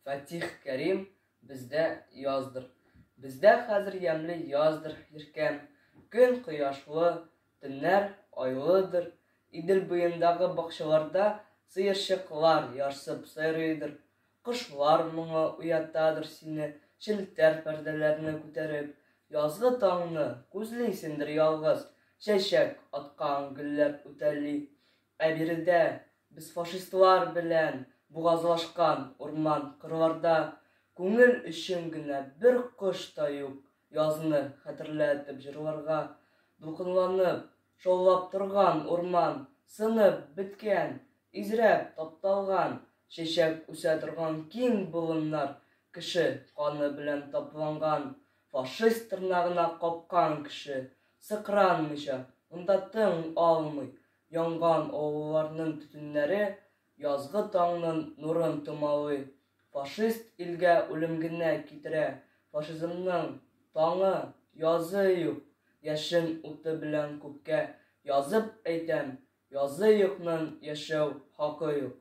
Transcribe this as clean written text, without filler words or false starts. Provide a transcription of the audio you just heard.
Фатих Кәрим, Бездә яздыр. Бездә хәзер ямьле яздыр, иркәм. Көн кояшлы, төннәр айлыдыр. Идел буендагы бакчаларда сыерчыклар ярсып сайрыйдыр. Кошлар моңы уятадыр сине, челтәр пәрдәләрне күтәреп. Язгы таңны күзлисендер ялгыз, чәчәк аткан гөлләр үтәли. Ә биредә без фашистлар белән бугазлашкан урман-кырларда күңел өчен генә бер кош та юк язны хәтерләтеп җырларга. Дулкынланып, шаулап торган урман сынып беткән, изрәп тапталган, чәчәк үсә торган киң болыннар кеше каны белән тапланган, фашист тырнагына капкан кеше, сыкранмыйча, монда тын алмый, Янган авылларның төтеннәре язгы таңның нурын томалый. Фашист илгә үлем генә китерә. Фашизмның таңы, язы юк. Яшен уты белән күккә язып әйтәм, язы юкның яшәү хакы юк.